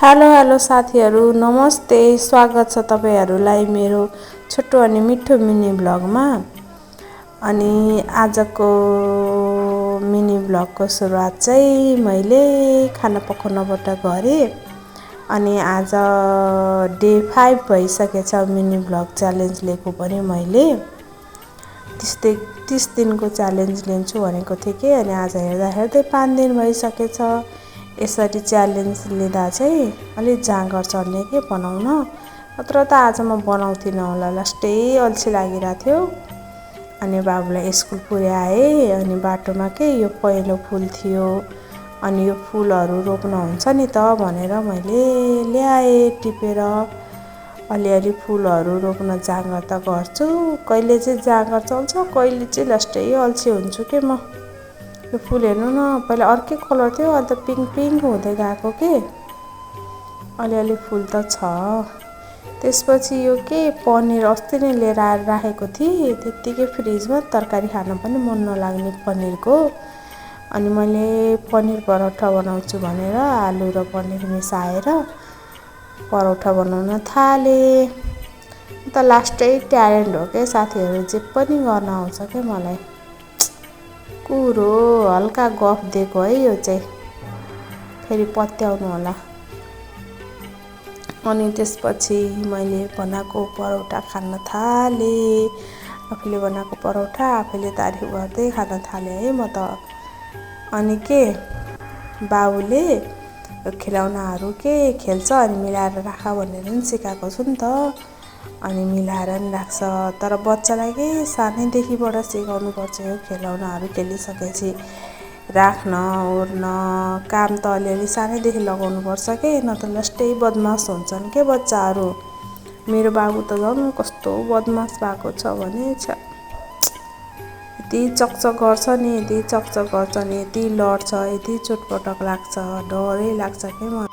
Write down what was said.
Hello hello साथीहरू नमस्ते। स्वागत छ तपाईहरुलाई मेरो छोटो अनि मिठो मिनी ब्लगमा। अनि आजको मिनी ब्लगको सुरुवात चाहिँ मैले खाना पकाउनबाट गरे। अनि आज डे 5 भइसकेछ मिनी ब्लग च्यालेन्ज लिएको पनि मैले 30 दिनको च्यालेन्ज लिन्छु भनेको थिएँ कि अनि आज हेर्दै 5 दिन भइसकेछ। यसरी च्यालेन्ज लिँदा चाहिँ अलि जाँगर चढ्ने के बनाउन। नत्र त आज म बनाउँथिन होला, लास्टै अल्छी लागिरहेको थियो। अनि बाबुलाई स्कुल पुर्याए अनि बाटोमा के यो पहेँलो फुल थियो अनि यो फुलहरू रोप्न हुन्छ नि त भनेर मैले ल्याए टिपेर। अलिअलि फुलहरू रोप्न जाँगर त गर्छु, कहिले चाहिँ जाँगर चल्छ कहिले चाहिँ लास्टै अल्छी हुन्छु के म। यो फुल हेर्नु न, पहिला अर्कै कलर थियो अहिले त पिङ्क पिङ्क हुँदै गएको के। अलिअलि फुल त छ। त्यसपछि यो के पनिर अस्ति नै लिएर आएर राखेको थिएँ त्यत्तिकै फ्रिजमा, तरकारी खान पनि मन नलाग्ने पनिरको। अनि मैले पनिर परोठा बनाउँछु भनेर आलु र पनिर मिसाएर परोठा बनाउन थालेँ। त लास्टै ट्यालेन्ट हो के साथीहरू, जे पनि गर्न आउँछ के मलाई। कुरो हल्का गफ दिएको है यो चाहिँ, फेरि पत्याउनु होला। अनि त्यसपछि मैले बनाएको परोठा खान थालेँ। आफूले बनाएको परोठा आफूले तारिफ गर्दै खान थालेँ है म त। अनि के बाबुले खेलौनाहरू के खेल्छ अनि मिलाएर राख भनेर नि सिकाएको छु नि त। अनि मिलाएर नि राख्छ, तर बच्चालाई के सानैदेखिबाट सिकाउनुपर्छ यो खेलौनाहरू खेलिसकेपछि राख्न ओर्न काम त अलिअलि सानैदेखि लगाउनुपर्छ के, न त लास्टै बदमास हुन्छन् के बच्चाहरू। मेरो बाबु त झन् कस्तो बदमास भएको छ भने यति चकचक गर्छ नि, यति चकचक गर्छ नि, यति लड्छ, यति चोटपटक लाग्छ, डरै लाग्छ के मलाई।